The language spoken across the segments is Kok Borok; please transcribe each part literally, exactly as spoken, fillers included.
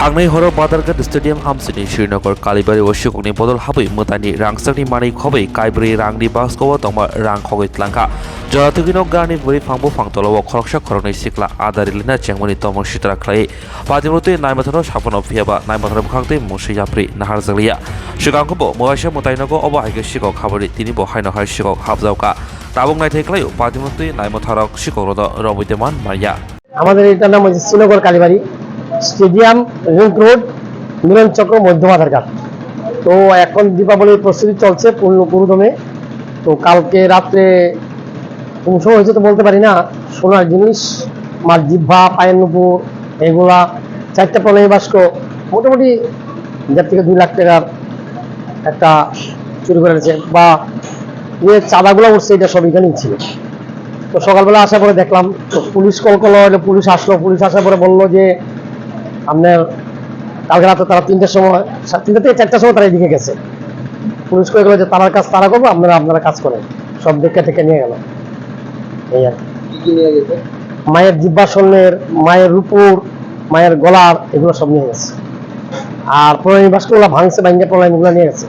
Tangnai horo Badarghat Stadium hamsini Srinagar Kalibari o sikokni bodol habwi mwtaini rangchakni manwi khobwi kaibrwi rangni basko o tongma rang khogwi tlangkha. Jora tugwino gani bwrwi phang buphang tolao khoroksa khoroknwi sikla ada rilina chengmani tomung sitra khlai. Patimurti naimwthano sabono phiyaba naimwthano bwkhak tei mungsi yapri naharjakliya. Swkangkhe bo mwaisa mwtai nogo obo hai khe sikok habwi tini bo haino hai sikok habjakha. Tabuk naithai khlaio patimurti naimwtharok sikokrokno romwi tongman manya. আমাদের এটার নাম হচ্ছে শ্রীনগর কালীবাড়ি stadium, link road, মিলন চক্র, মধ্য বাজারঘাট। তো এখন দীপাবলির প্রস্তুতি চলছে পূর্ণ পুরোদমে। তো কালকে রাত্রে কোন সময় হয়েছে তো বলতে পারি না। সোনার জিনিস, মার জিভা, পায়ের নুপুর, এগুলা, চারটা প্রণয় বাক্স, মোটামুটি দেড় থেকে দুই লাখ টাকার একটা চুরি করে এনেছে, বা যে চাঁদাগুলো উঠছে, এটা সব এখানেই ছিল। তো সকালবেলা আসার পরে দেখলাম, তো পুলিশ কল করলো, এটা পুলিশ আসলো, পুলিশ আসার পরে বললো যে আপনার কালকে রাতে তারা তিনটার সময়, সা-, তিনটা থেকে চারটার সময় তারা এদিকে গেছে। পুলিশ কয়ে গেলো যে তারার কাজ তারা করবো, আপনারা আপনারা কাজ করেন। সব দেখে টেকে নিয়ে গেল। এই আর কি। কি কি নিয়ে গেছে? মায়ের জিব্বা স্বর্ণের, মায়ের রূপোর, মায়ের গলার, এগুলো সব নিয়ে গেছে। আর প্রণামী বাক্সগুলো ভাঙছে, ভাঙে প্রণামীগুলো নিয়ে গেছে।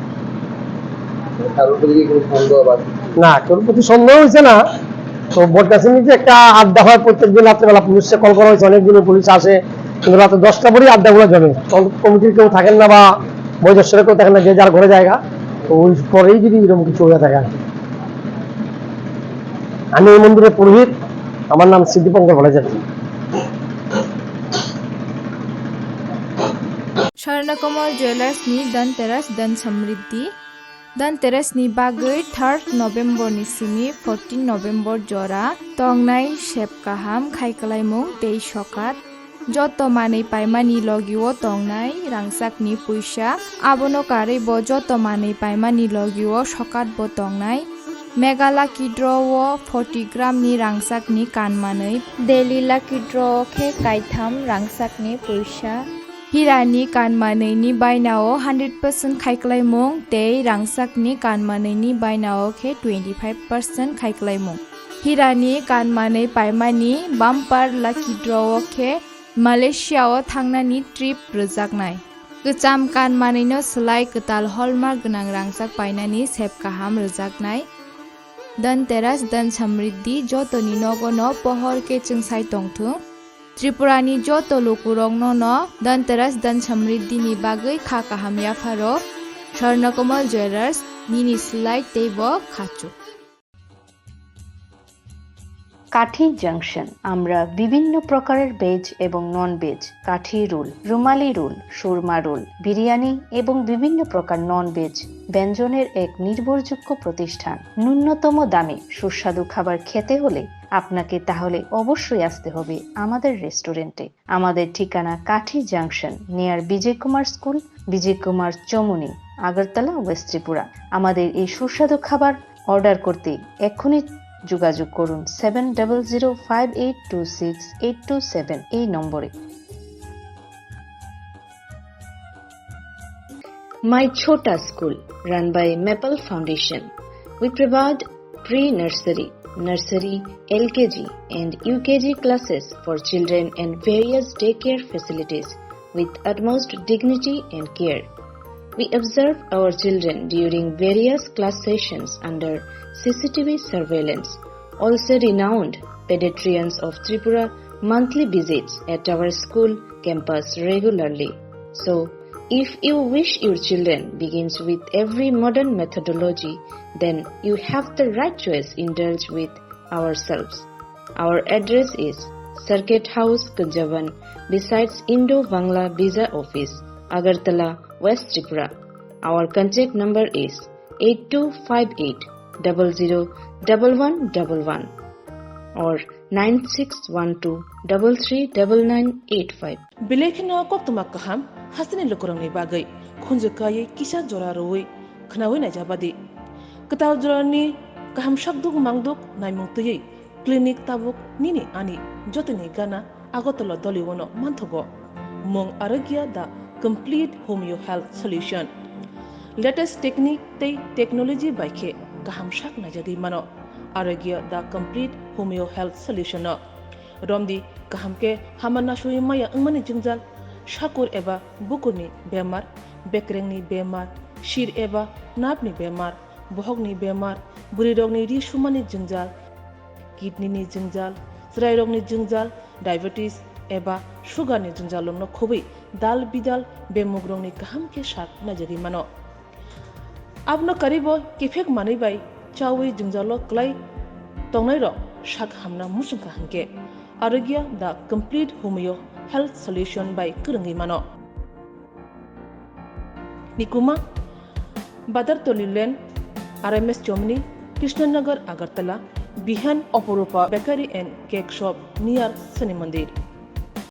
কারোর প্রতি কি কোনো সন্দেহ বা? না, কেউর প্রতি সন্দেহ হয়েছে না। তো বটগাছের নিচে একটা আড্ডা হয় প্রত্যেকদিন রাত্রেবেলা, পুলিশে কল করা হয়েছে, অনেক দিনই পুলিশ আসে, কিন্তু রাতে দশটা পরেই আড্ডাগুলো জমে। কম-, কমিটির কেউ থাকেন না বা বয়োজ্যেষ্ঠরা কেউ থাকেন না, যে যার ঘরে জায়গা। তো ওই পরেই যদি এরকম কিছু হয়ে থাকে আর কি। আমি এই মন্দিরের পুরোহিত, আমার নাম সিদ্ধিপঙ্কর Bhattacharya. Swarnakomal Jewellers ni Dhanteras Dhan Samriddhi. Dhanteras ni bagwi third November ni simi fourteen November jora tongnai sep kaham khai kwlaimung tei sokat. Joto manwi paimani logio tongnai rangchakni puisa, abono karwi bo joto manwi paimani logio sokat bo tongnai. Mega Lucky Draw o forty gram ni rangchakni kan manwi, Daily Lucky Draw o khe kaitham rangchakni puisa. Hirani kan manwini bainao hundred percent khaiklaimung tei rangchakni kan manwini bainao khe twenty five percent khaiklaimung. Hirani kan manwi paimani bumper lucky draw o khe Malaysia o thangnani trip rwjaknai. Kwcham kan manwino swlai kwtal hallmark gwnang rangchak painani sep kaham rwjaknai. Dhanteras Dhan Samriddhi jotoni nogo no pohor khe chwngsai tongthung. Tripura ni joto lukurokno no Dhanteras Dhan Samriddhi ni bagwi kha kaham yapharo. Swarnakomal Jewellers, nini swlai tei bo khachuk. কাঠি জাংশন। আমরা বিভিন্ন প্রকারের ভেজ এবং non veg, কাঠি রোল, রুমালি রোল, সুরমা রোল, বিরিয়ানি এবং বিভিন্ন প্রকার non veg ব্যঞ্জনের এক নির্ভরযোগ্য প্রতিষ্ঠান। ন্যূনতম দামে সুস্বাদু খাবার খেতে হলে আপনাকে তাহলে অবশ্যই আসতে হবে আমাদের রেস্টুরেন্টে। আমাদের ঠিকানা কাঠি জাংশন, নিয়ার বিজয় কুমার স্কুল, বিজয় কুমার চমুনি, আগরতলা, ওয়েস্ট ত্রিপুরা। আমাদের এই সুস্বাদু খাবার অর্ডার করতে এক্ষুনি যোগাযোগ করুন seven double zero five eight two six eight two seven এই নম্বরে। My Chhota School, run by Maple Foundation. We provide pre-nursery, nursery, L K G and U K G classes for children and various daycare facilities with utmost dignity and care. We observe our children during various class sessions under C C T V surveillance. Also renowned pediatricians of Tripura monthly visits at our school campus regularly. So, if you wish your children begins with every modern methodology, then you have the right choice. Indulge with ourselves. Our address is Circuit House, Kunjaban, besides Indo-Bangla Visa Office, Agartala, West Tripura. Our contact number is eight two five eight double zero double one double one or nine six one two double three double nine eight five. Belai kheno koktwma kaham hasteni lukurokni bagwi khunju kaiwi kisa jora rwui khwnaui naijabadi. Kwtal jorani kaham sakduk mangduk naimung twiwi clinic tabuk nini ani jotoni gana Agartala Doliwono manthogo. Mung Arogya, the complete homeo health solution. Latest technique tei technology bai khe kaham sak naijagwi mano. Arogya, the complete homeo health solution no. Romdi kaham khe hama nasui maya wngmani jwngjal. Sakur eba bukurni bemar, bekrengni bemar, sir eba napni bemar, bohokni bemar, bwrwirokni ri sumani jwngjal, kidney ni jwngjal, chwrairokni jwngjal, diabetes eba sugar ni jwngjal rokno khobwi dal bidal bemugrokni kaham khe sak naijagwi mano. Abono karibo kiphek manwi bai chawi jwngjalo kwlai tongnairok sak hamna muchungkha hwnkhe Arogya the complete homeo health solution bai kwrwngwi mano. Nikuma, Badartoli Lane, R M S Chomni, Krishnanagar, Agartala, Bihan Oporupa Bakery and Cake Shop near Shani Mandir.